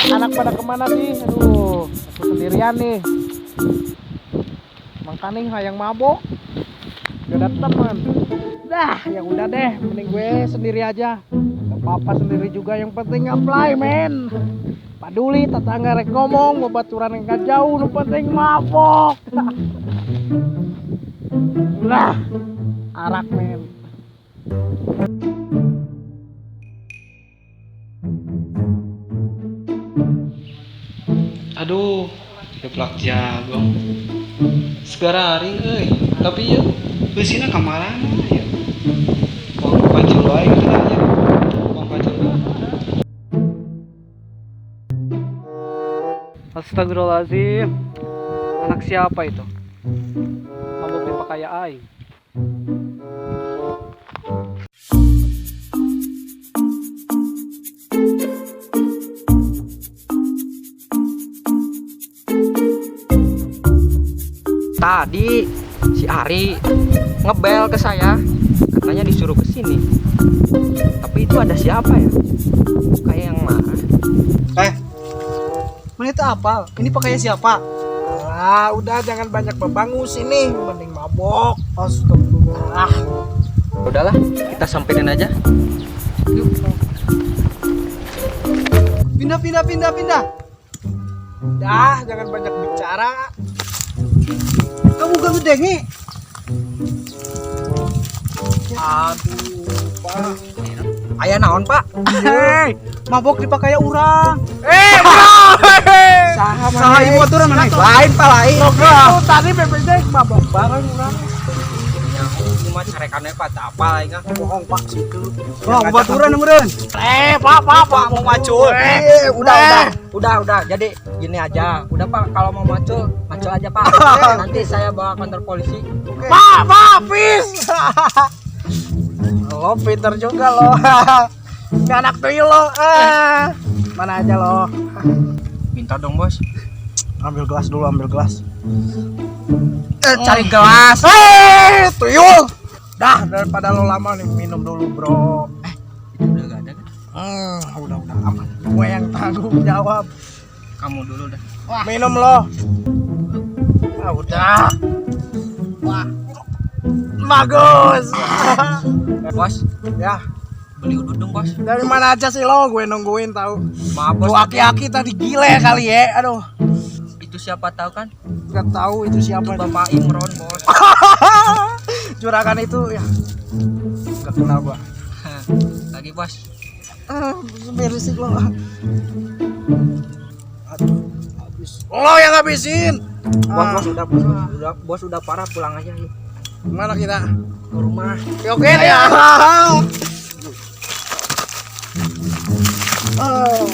Anak pada kemana sih? Aduh, aku sendirian nih. Makanya hayang mabok. Gak ada teman. Dah, ya udah deh, mending gue sendiri aja. Gak apa-apa sendiri juga, yang penting ngeplay, men. Paduli tetangga rek ngomong, babaturan yang gak jauh, nu penting mabok. Nah, arak, men. Aduh, geplak jagung. Segara aring euy, tapi ya eusina ka marana ya. Wong pacul wae gitu kan ya. Wong pacul. Astagfirullahaladzim. Anak siapa itu? Mabok di pakaya aing. Tadi si Ari ngebel ke saya, katanya disuruh ke sini. Tapi itu ada siapa ya? Kayak yang marah. Mana itu apa? Ini pakainya siapa? Ah, udah jangan banyak bebangu sini, mending mabok. Astagfirullah. Udahlah, kita samperin aja. Yuk. Pindah, pindah, pindah, pindah. Dah, jangan banyak bicara. Kamu gak ngedengi? Aduh, Pak. Aya naon, Pak? Hei, mabok dipakai urang. Saha Saha ieu aturan mana? Lain, Pak, lain. Itu tadi BPJ mabok bareng urang. Ini mah carekannya Pak, tak apa aing ah. Bohong, Pak, situ. Wah, baturan meureun. Pak, Pak, Pak, mau macul. Udah. Jadi gini aja. Udah, Pak, kalau mau macul, macul aja, Pak. Nanti saya bawa kantor polisi. Pak, Pak, please. Lo pinter juga lo. Ini anak tuyul lo. Ah. Mana aja lo. Minta dong, Bos. Ambil gelas dulu, ambil gelas. Cari gelas. Tuyul. Dah, daripada lo lama nih minum dulu, bro. Itu udah gak ada kan? Udah aman. Gue yang tanggung jawab. Kamu dulu dah. Wah. Minum lo. Ah, udah. Wah. Bagus. Bos, Ya, beli udut dong, Bos. dari mana aja sih lo? Gue nungguin tahu. Maaf, Bos. Tuh aki-aki tadi gile kali ya. Aduh, Itu siapa tahu kan? nggak tahu itu siapa. Itu Bapak Imron, Bos. Juragan itu ya. Nggak kenal gua. Lagi, Bos. Berisik lo. Aduh, habis. Lo yang habisin. Bos, bos udah, bos, udah, bos udah parah, pulang aja yuk. Mana kita? Ke rumah. Oke, oke ya. Oh.